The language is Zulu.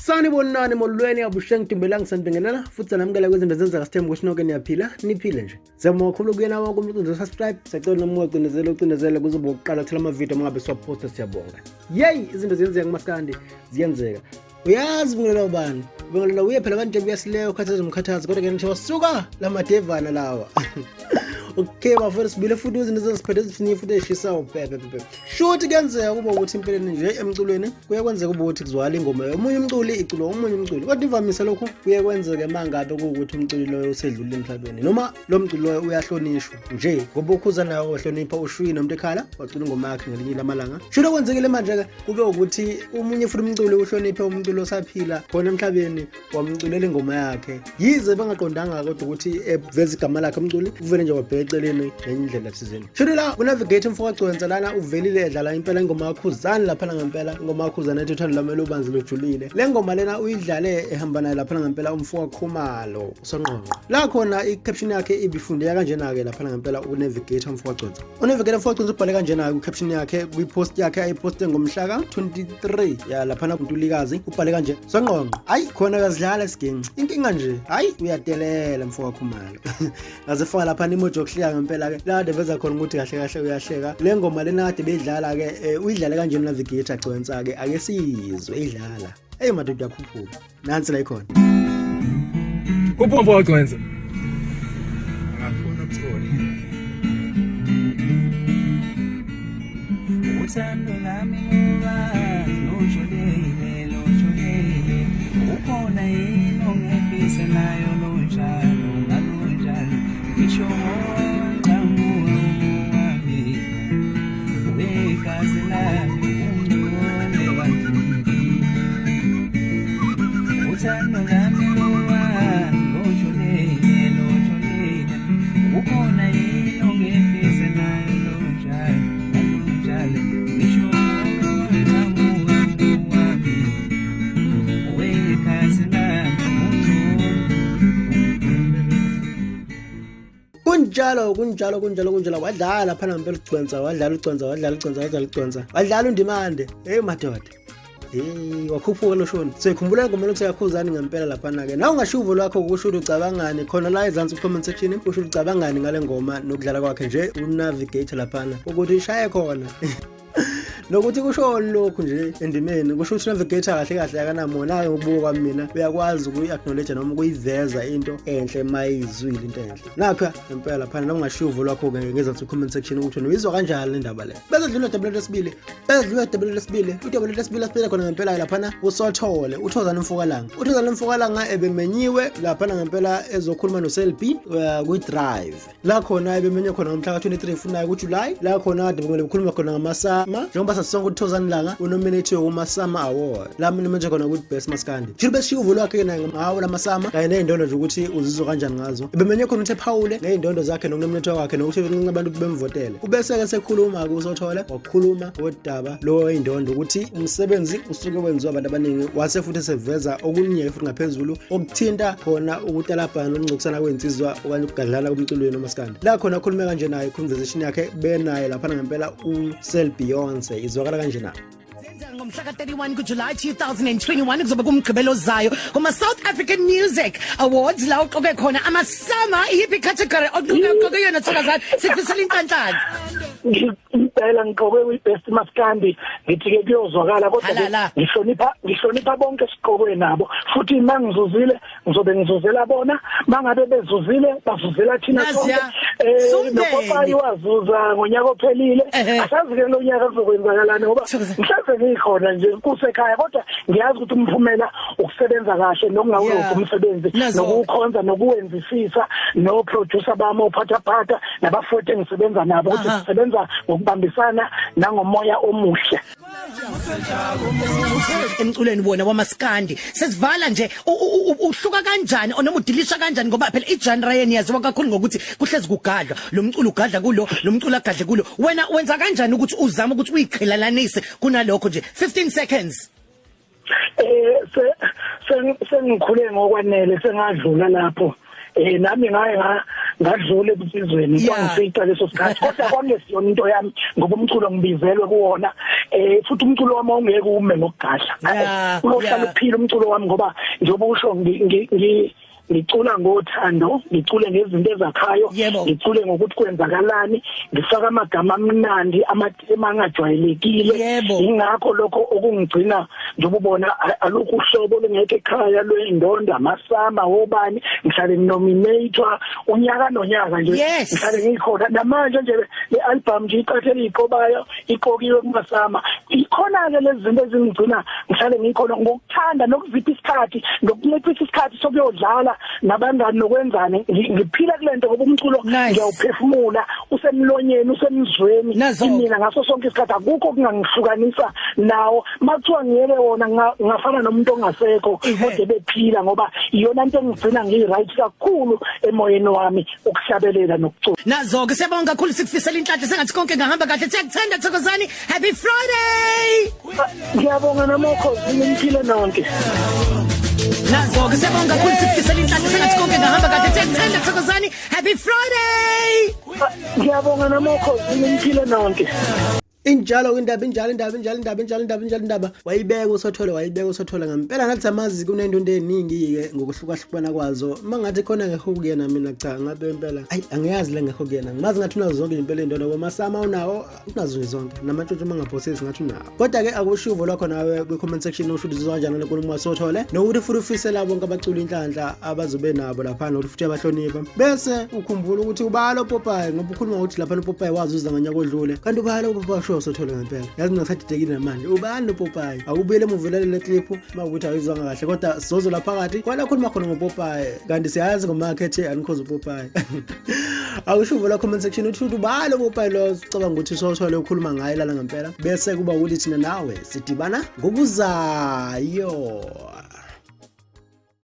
Sanibonani, molweni, avuxeni, dumelang, sanibingelela futhi sanamukela kwezinto zenzeka. Sithemba ukuthi nonke niyaphila, niphile nje. Siyabonga kakhulu kuyena wonke umuntu ozo subscribe. Siyacela noma ungacindezela, ucindezele kuzoba ukuqala ukuthola amavidiyo uma ngabe siwaphosta. Siyabonga. Yeyi, izinto ziyenzeka kumaskandi, ziyenzeka. Uyazi ubingelela ubani? Ubingelela uye phela abantu kuyasileyo ukhathaza umkhathazi, kodwa ke ngisho suka lamadevana lawa. Okay bafowethu, sibile futhi izinto eziziphethe ezifinye futhi ezishisayo pepe pepe. Shuthi kuyenzeka kuba ukuthi empeleni nje emculweni kuye kwenzeka kuba ukuthi kuzwakala ingoma yomunye umculi iculwa omunye umculi, kodwa ivamise lokhu kuye kwenzeke uma ngabe kuwukuthi umculi loyo usedlulile emhlabeni noma lo mculi loyo uyahlonishwa nje, ngoba ukhuza nayo wahlonipha ushwini nomuntu ekhala wacula ingoma yakhe ngelinye lamalanga. Shuthi okwenzekile manje-ke kube ukuthi omunye futhi umculi uhloniphe umculi osaphila khona emhlabeni, wamculela ingoma yakhe, yize bengaqondanga kodwa ukuthi eveza igama lakhe umculi uvele nje wabheka eceleni ngenye indlela thizeni. Shuthi la uNavigator mfoka lana uvelile edlala impela ingoma kaKhuzani laphana ngempela, ingoma kaKhuzani ethi uthando lwami lubanzi lujulile. Le ngoma lena uyidlale ehamba naye laphana ngempela umfoka Khumalo uSonqonqo. La khona i-caption yakhe ibifundeka kanjena-ke laphana ngempela uNavigator mfoka Gcwensa. UNavigator mfoka Gcwensa ubhale kanjena-ke ku-caption yakhe kwi-post yakhe ayiposte ngomhla ka-23 ya laphana kuNtulikazi, ubhale kanje: Sonqonqo, hayi khona kazidlala isiginci, inkinga nje hayi uyadelela mfoka Khumalo. Ngazifaka laphana emoji yokuhleka ngempela-ke, la kade veza khona ukuthi kahle kahle uyahleka. Le ngoma lena kade beyidlala-ke uyidlale kanjena uNavigator Gcwensa-ke, ake siyizwe idlala. Eyi madoda, uyakhuphuka, nansi la ikhona. Khuphuka mfoka Gcwensa. Angafuna ukuthola. Uthando lami lubanzi lujulile, lujulile. Ukhona yini ongefisa nayo lunjalo ngalunjalo, ngisho ngoqhamuka wami wegazi lami ungcole kanti. Uthando lami lubanzi lujulile, lujulile. Ukhona yini ongefisa nayo lunjalo ngalunjalo, ngisho ngoqhamuka wami wegazi lami ungcole. Kunjalo, kunjalo, kunjalo, kunjalo. Wadlala phana ngempela uGcwensa, wadlala uGcwensa, wadlala uGcwensa, wadlala uGcwensa, wadlala uNdimande. Hey madoda, hey, wakhuphuka lo shoni. Siyikhumbula ingoma lokhu seyaKhuzani ngempela laphana-ke. Nawe ungashiya uvo lwakho kusho ukuthi ucabangani khona la ezansi ku-comment section, kusho ukuthi ucabangani ngale ngoma nokudlala kwakhe nje uNavigator laphana, ukuthi ishaye khona nokuthi kusho lokhu nje endimeni. Kusho ukuthi Navigator kahle kahle akanamona-ke ngokubuka kwami mina, uyakwazi ukuyi-acknowledge noma ukuyiveza into enhle uma iyizwile into enhle nakho ngempela laphana. Noma ungashiya uvo lwakho-ke ngezansi ku-comment section ukuthi wena uyizwa kanjani le ndaba le. Bese dlula udaba lwesibili, bese dlula udaba lwesibili. Udaba lwesibili asibile khona ngempela laphana uSothole, uThozana Mfokalanga. UThozana Mfokalanga ebemenyiwe laphana ngempela ezokhuluma noSelby kwi-Drive, la khona ebemenywe khona ngomhla ka-23 funayo kuJuly, la khona kade bekumele bekhuluma khona ngamaSAMA, njengoba sasisonke ukuthi Thozani Langa unominathiwe kuma-SAMA Award, la nominate khona ukuthi Best Maskandi. Shuthi beshiya uvo lwakhe naye ngawo lamaSAMA kanye ney'ndondo nje, ukuthi uzizwa kanjani ngazo. Ebemenywe khona ukuthi ephawule ngey'ndondo zakhe nokunominethwa kwakhe nokuthi bencince abantu bemvotele. Ubese-ke sekhuluma-ke uSothole, wakhuluma ngodaba lo wey'ndondo, ukuthi umsebenzi usuke wenziwa abantu abaningi, wase futhi seveza okunye futhi ngaphezulu okuthinta khona ukutalabhana nokungcokisana kwey'nsizwa okanye ukugadlana komculweni umaskandi. La khona akhulume kanje naye, conversation yakhe benaye laphana ngempela uSel Beyonce izwakala kanje na. Zenza ngomhla ka-31 kuJuly 2021, kuzobe kumgqibelo ozayo, kuma-South African Music Awards, la uqoke khona amaSAMA. Iyiphi category oqoke yona, Thokozani? Sifisela inhlanhla. Impela ngiqokwe kwi-Best Maskandi. Ngithi-ke kuyozwakala, kodwa Halala. ngihlonipha bonke siqokwe nabo, futhi uma ngizuzile ngizobe ngizuzela bona, mangabe bezuzile bazuzela thina sonke. Naziya. Eh, Sumndeni. Nopopayi wazuza ngonyaka ophelile. Asazi ke lo nyaka kuzokwenzakalani, ngoba Thokozani. mhlawumbe ngikhona nje kusekhaya, kodwa ngiyazi ukuthi umphumela ukusebenza kahle nokungawurobhi umsebenzi Nazo. nokuwukhonza nokuwenzisisa, no-producer bami ophathaphatha nabafowethu engisebenza nabo, ukuthi sisebenza ngokubambisana nangomoya omuhle. Emculweni wona wamaskandi, sesivala nje, uhluka kanjani noma udilisha kanjani, ngoba phela igenre yeni yaziwa kakhulu ngokuthi kuhlezi kugadlwa, lo mculo ugadla kulo, lo mculo agadle kulo, wena wenza kanjani ukuthi uzame ukuthi uyiqhelalanise kunalokho nje? 15 seconds. Sengikhule ngokwanele, sengadlula lapho. Nami ngaye ngadlula ebunsizweni, kwangifica leso sikhathi, kodwa kwangesiyona into yami, ngoba umculo ngibizelwe kuwona. Futhi umculo wami awungeke ume ngokugadla. Uyohlala uphila umculo wami, ngoba njengoba usho ngicula ngothando, ngicule ngezinto ezakhayo, ngicule ngokuthi kwenzakalani, ngifaka amagama amnandi, amathema angajwayelekile. Ingakho lokho okungigcina njengoba ubona alukho uhlobo olungekho ekhaya lwendonda, amasama obani, ngihlale nginominator unyaka nonyaka nje, ngihlale ngikhona namanje nje. Le album nje iqathele iqobayo iqokiwe kumasama. Ikhona ke lezi zinto ezingigcina ngihlale ngikhona, ngokuthanda nokuzipha isikhathi, nokunciphisa isikhathi sokuyodlala nabangani nokwenzani. Ngiphila kulento ngoba umculo ngiyawuphefumula, usemlonyeni, usemzweni mina ngaso sonke isikhathi. Akukho kungangihlukanisa nawo. Makuthiwa ngiyeke wona, ngafana nomuntu ongasekho kodwa bephila, ngoba iyona into engigcina ngiyi-right kakhulu emoyeni wami, ukuhlabelela nokucula. Nazo-ke, siyabonga kakhulu, sikufisela inhlanhla, sengathi konke ngahamba kahle. Siyakuthanda, Thokozani. Happy Friday. Ngiyabonga namokhozi, niphile nonke. Nazo-ke, siyabonga kakhulu, sikufisela inhlanhla, sengathi konke ngahamba kahle. Siyakuthanda, Thokozani. Happy Friday. Ngiyabonga namokhozi, niphile nonke. Injalo indaba, injalo indaba, injalo indaba, injalo indaba, injalo indaba. Wayibeka uSothole, wayibeka uSothole ngempela. Ngathi amazi kunendondo eningi-ke ngokuhlukahlukana kwazo. Uma ngathi khona ngekho kuyena, mina cha, ngabe impela ayi angiyazi le ngekho kuyena. Ngimazi ngathi unazo zonke impela iy'ndondo, ngoba unawo, unazo nje zonke, namantshontsho uma ngaphosisi ngathi unawo. Kodwa-ke akushiwo uvo lwakho nawe kwi-comment section, usho ukuthi uzizwa kanjani ngale nkulumo kaSothole, nokuthi futhi ufisela bonke abaculi inhlanhla abazobe nabo laphana, nokuthi futhi abahlonipha. Bese ukhumbula ukuthi ubala uPopayi, ngoba ukhuluma ngokuthi laphana uPopayi wazuza ngonyaka odlule, kanti ubala uPopayi usho uSothole ngempela. Yazi mina ngisadidekile namanje, ubani uPopayi? Awubuyele emuva ulalele clip uma ukuthi awuyizwanga kahle, kodwa sizozo la phakathi kwala khuluma khona ngoPopayi, kanti siyazi ngomakhethe anikhoza uPopayi. Awusho uvo la comment section uthi ubani uPopayi lo ucabanga ukuthi uSothole ukhuluma ngaye lana ngempela. Bese kuba ukuthi thina nawe sidibana ngokuzayo.